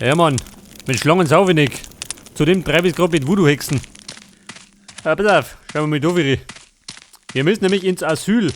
Ja, Mann. Mit Schlangen sau wenig. Zudem treibe ich gerade mit Voodoo-Hexen. Pass auf, schauen wir mal da wieder. Wir müssen nämlich ins Asyl.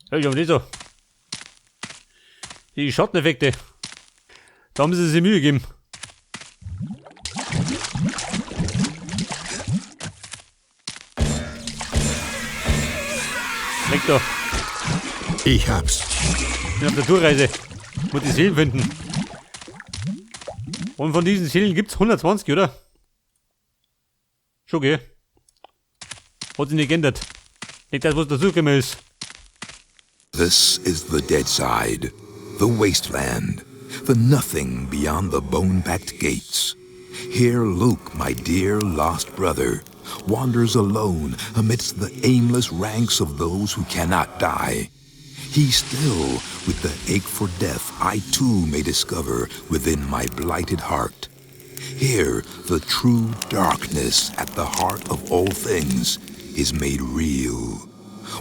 Ja, ich hab nicht so. Die Schatteneffekte. Da haben sie sich Mühe gegeben. Weg da. Ich hab's. Ich bin auf der Tourreise. Muss die Seelen finden. Und von diesen Seelen gibt's 120, oder? Schon, gell? Hat sich nicht geändert. Nicht das, was dazugekommen ist. This is the dead side, the wasteland, the nothing beyond the bone-packed gates. Here Luke, my dear lost brother, wanders alone amidst the aimless ranks of those who cannot die. He still, with the ache for death I too may discover within my blighted heart. Here, the true darkness at the heart of all things is made real.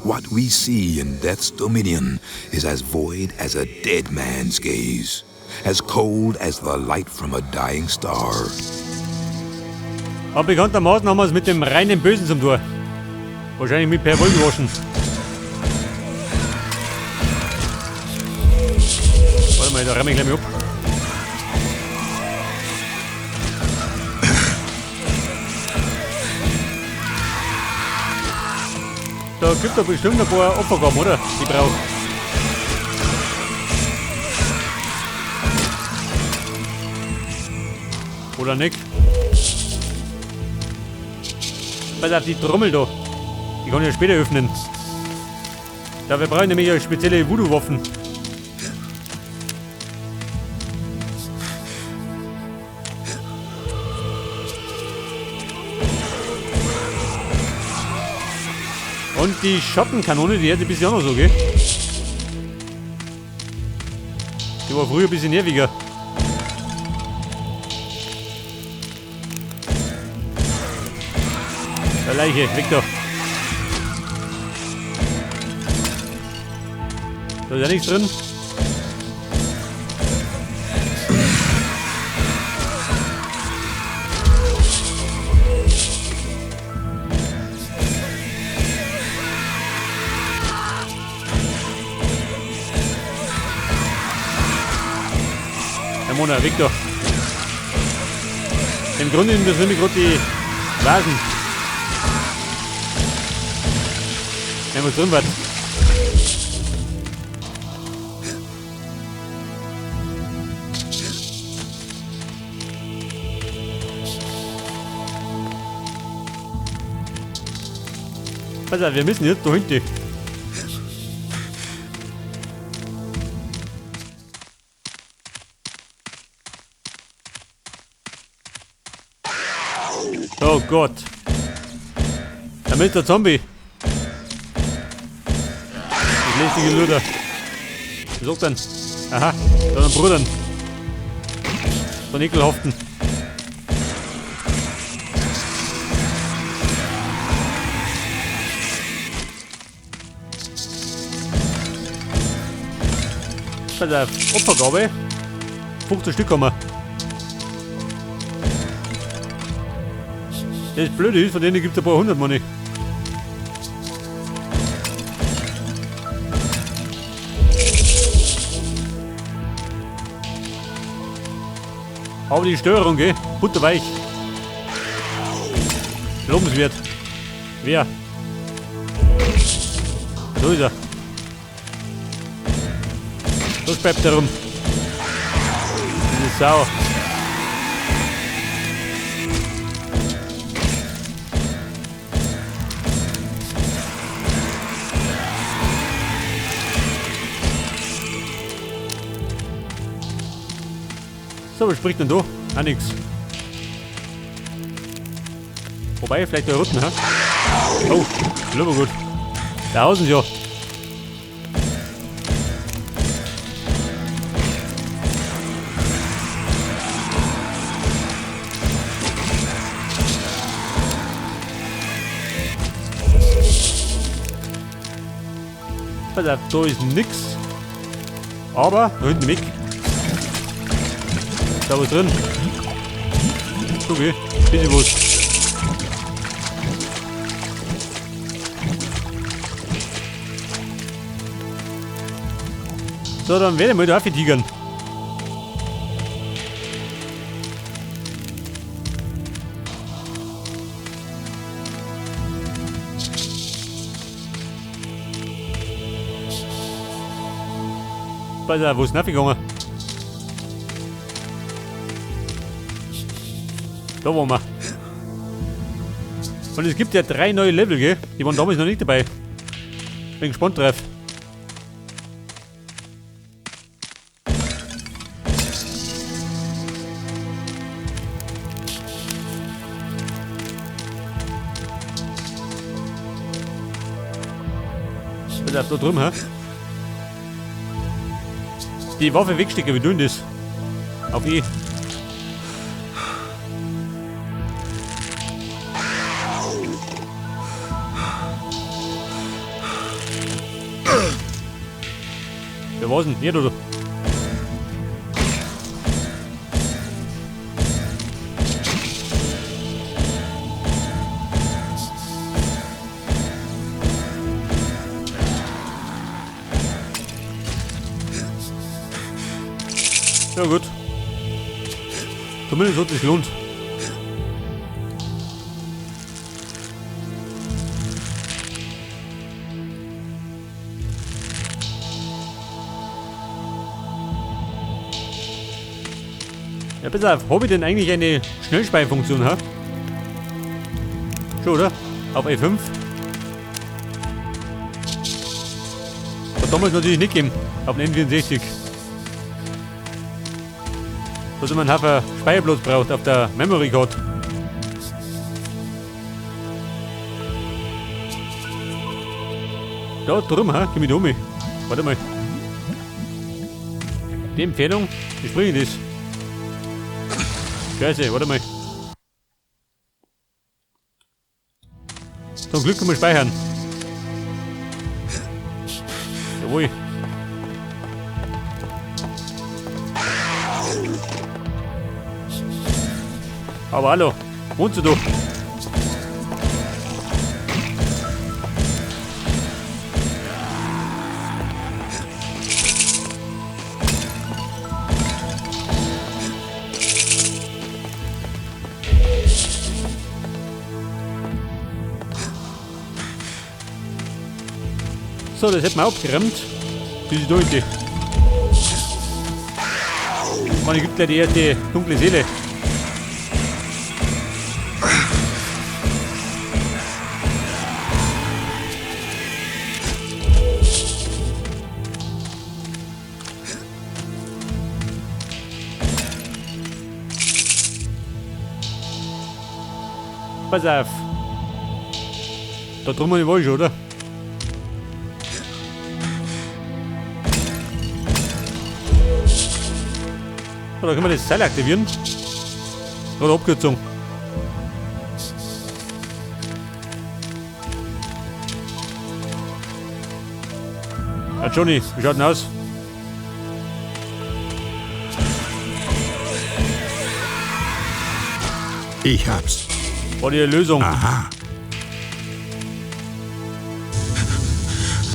What we see in death's dominion is as void as a dead man's gaze, as cold as the light from a dying star. Aber bekanntermaßen haben wir es mit dem reinen Bösen zum Tor. Wahrscheinlich mit Per Woll gewaschen. Warte mal, da räume ich gleich mal ab. Da gibt es bestimmt ein paar Opfergaben, oder? Die braucht. Oder nicht? Pass auf, die Trommel da. Die kann ich ja später öffnen. Dafür brauche ich nämlich eine spezielle Voodoo-Waffen. Und die Schattenkanone, die hätte ich bisher auch noch so, gell? Die war früher ein bisschen nerviger. Der Leiche, weg da. Da ist ja nichts drin. Herr Mona, weg da. Im Grunde sind das nämlich gerade die Vasen. Wenn was drin war. Pass auf, wir müssen jetzt da hinten. Oh Gott. Da ist der Zombie. Das lästige Luder. Was sagt denn? Aha, da ist ein Bruder. So ein ekelhaften. Bei der Opfergabe 15 Stück haben wir. Das Blöde ist, von denen gibt's ein paar hundert Money. Aber die Steuerung, gell? Butterweich. Lobenswert. Wer? So ist er. So bleibt er rum. Diese Sau. So, was spricht denn da? Ah, nix. Wobei, vielleicht der Roten, hä? Oh, lieber gut. Da hausen sie ja. Pass auf, da ist nix. Aber da hinten weg. Da was drin? Okay, bisschen was. So, dann werde ich mal da tigern. Pass auf, wo ist denn gegangen? Da waren wir. Und es gibt ja 3 neue Level, gell? Die waren damals noch nicht dabei. Bin gespannt drauf. Pass auf, da drüben, hä? Die Waffe wegstecken, wie dünn das? Auf E. Wer war's denn? Hier, oder? Ja gut. Zumindest hat es sich gelohnt. Ja, pass auf, hab ich denn eigentlich eine Schnellspeicherfunktion, ha? Schon, oder? Auf E5. Hat damals natürlich nicht gegeben, auf den N64. Dass man einen Haufen Speicherplatz braucht auf der Memory Card. Da drum, ha? Geh mit um. Warte mal. Die Empfehlung, wie springe ich das? Scheiße, warte mal. Zum Glück kann man speichern. Jawohl. Aber hallo, wohnst du da? So, das hätten wir abgeräumt. Diese Leute. Man, ich gibt gleich die erste dunkle Seele. Pass auf. Da drüben war ich schon, oder? So, da können wir das Seil aktivieren. Oder Abkürzung. Ja, Johnny, wie schaut denn aus? Ich hab's. War die Lösung. Aha.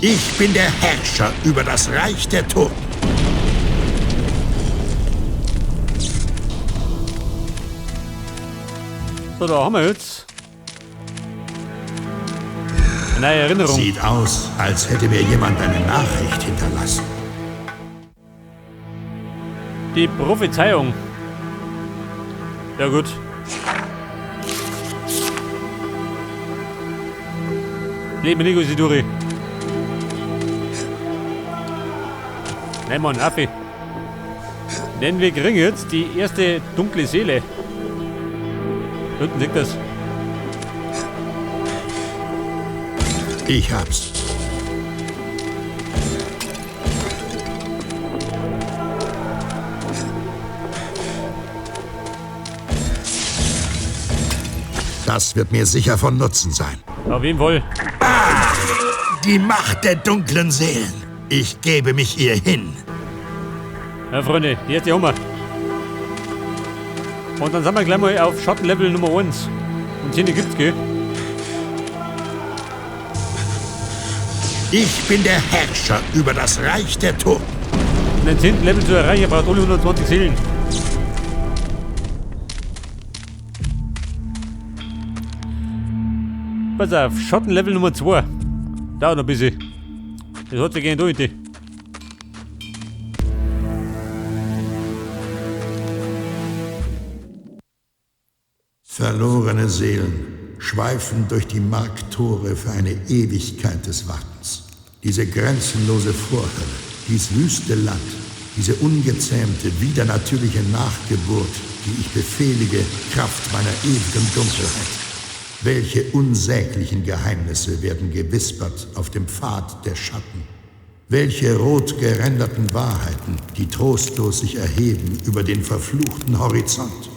Ich bin der Herrscher über das Reich der Toten. So, da haben wir jetzt eine neue Erinnerung. Sieht aus, als hätte mir jemand eine Nachricht hinterlassen. Die Prophezeiung. Ja gut. Leben nicht aus die. Nein, Mann, Affe. Denn wir kriegen jetzt die erste dunkle Seele. Da unten liegt das. Ich hab's. Das wird mir sicher von Nutzen sein. Auf jeden Fall. Ah, die Macht der dunklen Seelen. Ich gebe mich ihr hin. Ja, Freunde, die erste haben wir. Und dann sind wir gleich mal auf Schattenlevel Nummer 1. Und 10 gibt's, gell? Ich bin der Herrscher über das Reich der Toten. Um den 10. Level zu erreichen, braucht alle 120 Seelen. Pass auf, Schattenlevel Nummer 2. Dauert noch ein bisschen. Das hat sich gar nicht durch. Verlorene Seelen schweifen durch die Markttore für eine Ewigkeit des Wartens. Diese grenzenlose Vorhölle, dies wüste Land, diese ungezähmte, widernatürliche Nachgeburt, die ich befehlige, Kraft meiner ewigen Dunkelheit. Welche unsäglichen Geheimnisse werden gewispert auf dem Pfad der Schatten? Welche rot geränderten Wahrheiten, die trostlos sich erheben über den verfluchten Horizont?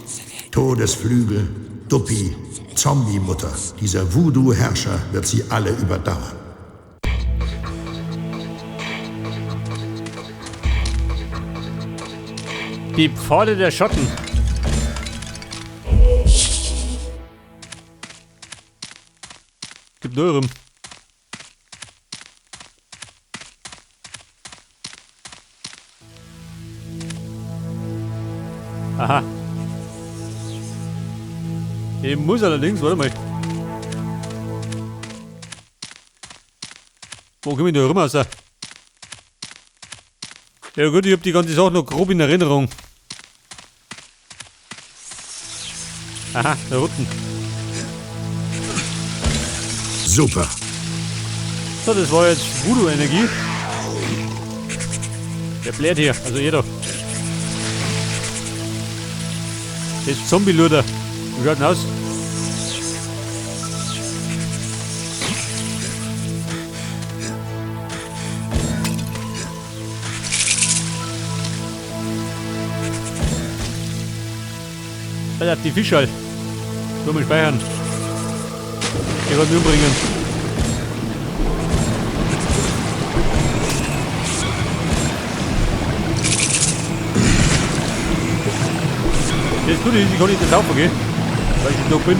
Todesflügel, Duppi, Zombie-Mutter, dieser Voodoo-Herrscher wird sie alle überdauern. Die Pfade der Schatten. Gibt nur rum. Aha. Ich muss allerdings, warte mal. Wo komm ich da rum raus? Ja gut, ich hab die ganze Sache noch grob in Erinnerung. Aha, da unten. Super. So, das war jetzt Voodoo-Energie. Der bläht hier, also jeder. Das ist Zombie-Luder. Wie schaut denn aus? Alter, die Fischl. So, mal speichern. Ich wollte mich umbringen. Das Gute ist, ich kann nicht das saufen, gell? Weil ich da bin.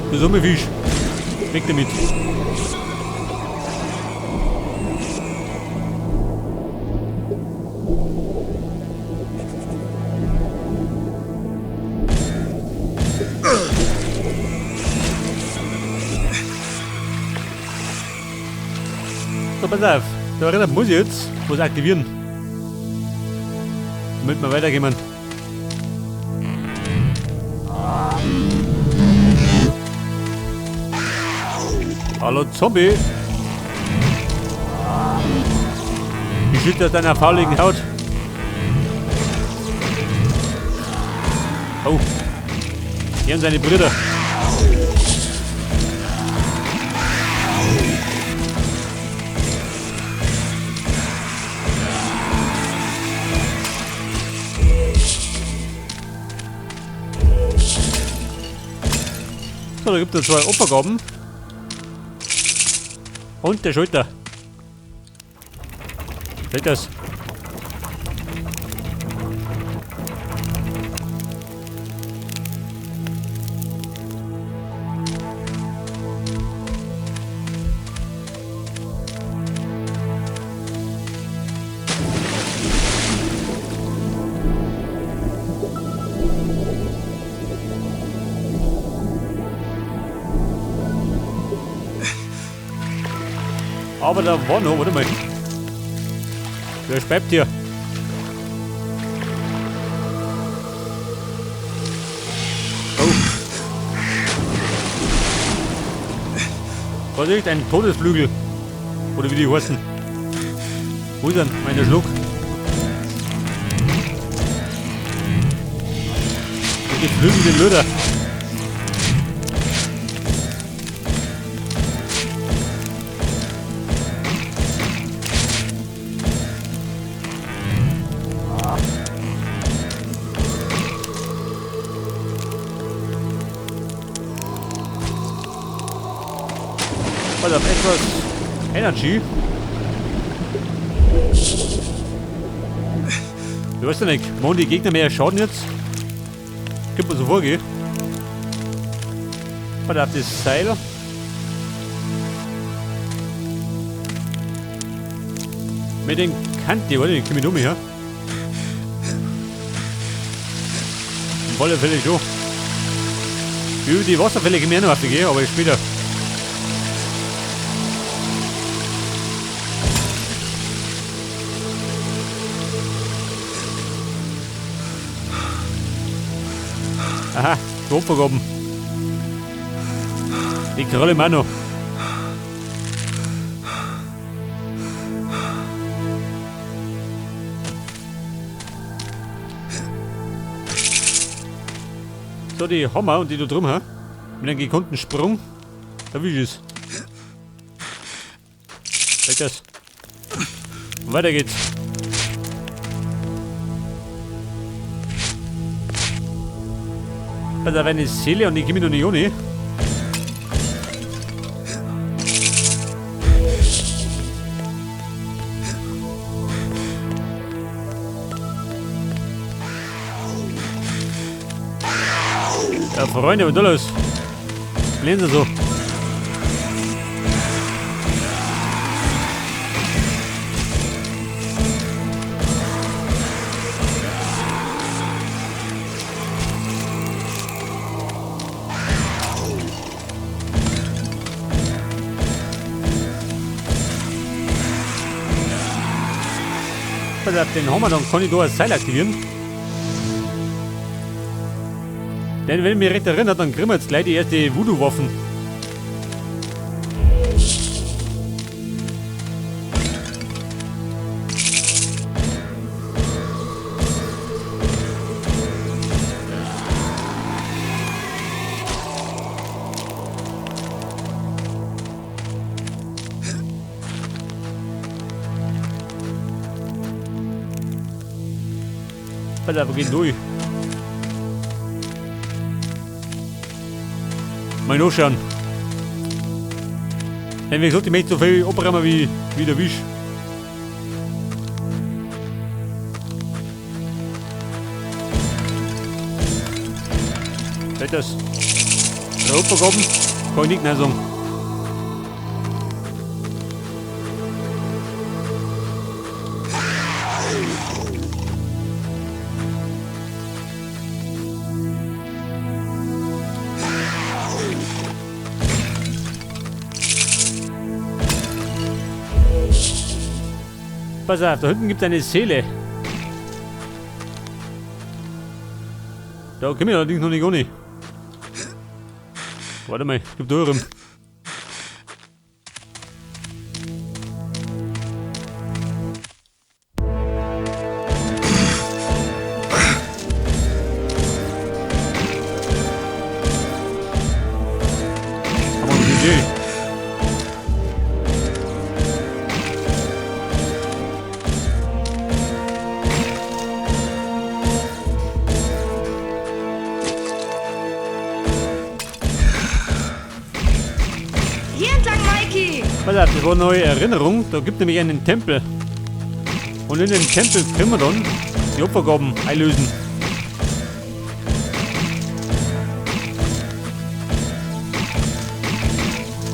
Der Sommerfisch. Weg damit. So, pass auf. Da erinnert muss ich jetzt was aktivieren. Damit wir weitergehen. Hallo Zombie! Wie steht das deiner fauligen Haut? Oh! Hier und seine Brüder! So, da gibt es zwei Opfergaben. Und der Schulter. Seht das? Aber da war noch, warte mal. Wer speibt hier? Oh. Vorsicht, ein Todesflügel. Oder wie die heißen. Wo ist denn mein Schluck? Die Flügel sind Löder. Pass auf, etwas Energy. Ich weiß ja nicht, machen die Gegner mehr Schaden jetzt? Könnte man so vorgehen. Pass auf, das Seil. Mit den Kante, warte, ich komme nicht um her. Auf alle Fälle schon. Über die Wasserfälle können wir auch noch gehen, aber später. Aha, die Opfergaben. Die Kralle auch noch. So, die Hammer und die da drum, hä? Mit einem gekonnten Sprung. Da will ich es. Weg das. Und weiter geht's. Da war eine Seele und die komme ich noch nicht ohne. Ja, Freunde, was ist da los? Lehnen Sie so. Pass auf, den haben wir, dann kann ich da ein Seil aktivieren. Denn wenn ich mich recht erinnere, dann kriegen wir jetzt gleich die erste Voodoo-Waffen. Alter, wo geht durch? Mal nachschauen. Denn wie gesagt, ich möchte so viel abräumen wie der Wisch. Seht das? 3 Opfergaben? Kann ich nicht nein sagen. Pass auf, da hinten gibt's eine Seele. Da komm ich allerdings noch nicht ohne. Warte mal, gib da rum. Haben wir eine Idee? Pass auf, das war eine neue Erinnerung. Da gibt nämlich einen Tempel. Und in dem Tempel können wir dann die Opfergaben einlösen.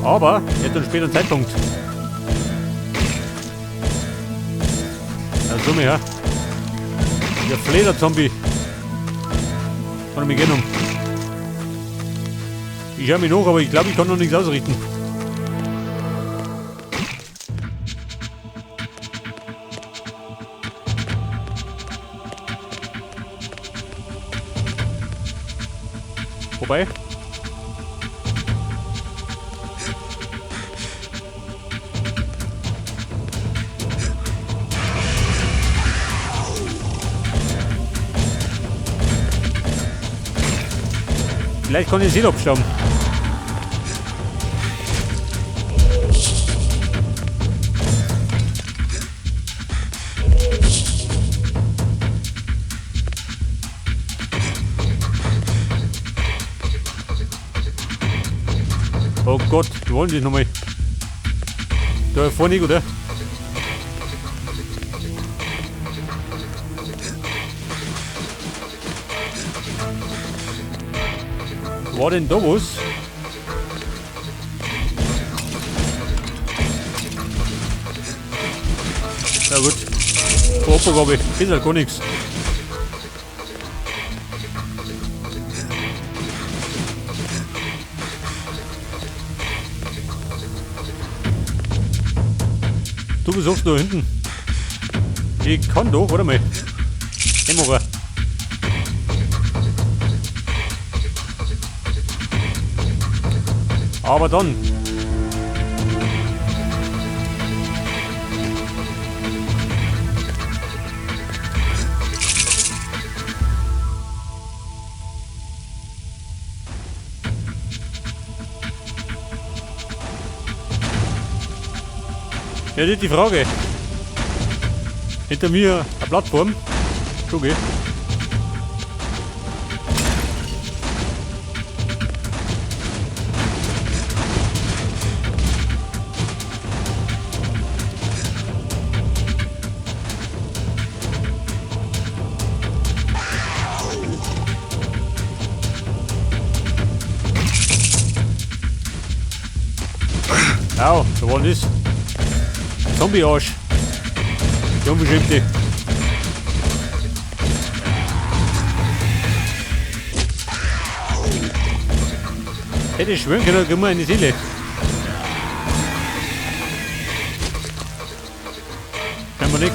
Aber jetzt einen späteren Zeitpunkt. Ja, so mehr. Der Flederzombie. Kann ich mich gehen um. Ich höre mich noch, aber ich glaube, ich kann noch nichts ausrichten. Wobei. Vielleicht kann ich sie abstauben. Oh Gott, wir wollen dich nochmal. Da vorne, oder? War denn da was? Na gut. Opfergabe. Ist halt gar nichts. Du besuchst da hinten. Ich kann doch, warte mal. Hämmerer. Aber dann. Ja, das ist die Frage. Hinter mir eine Plattform. Okay. Au, da war das. Zombie-Arsch. Die Unverschämte. Hätte ich schwören können, da kriegen wir eine Seele. Scheinbar nicht.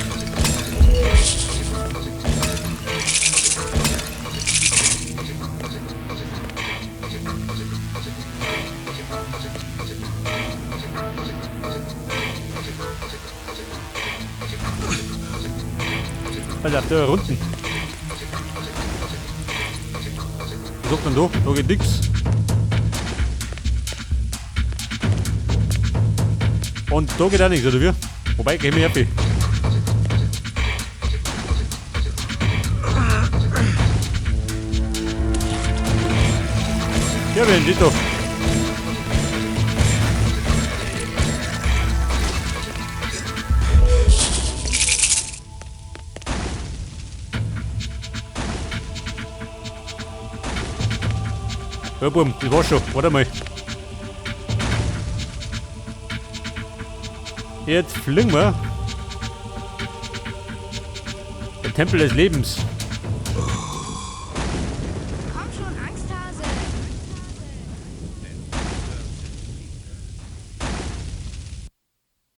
Alter, da unten. Was sagt denn da? Da geht nix. Und da geht auch nichts, oder wie? Wobei, geh mir happy. Ja, wir sind doch. Ja, Bum, das war's schon. Warte mal. Jetzt fliegen wir. Der Tempel des Lebens.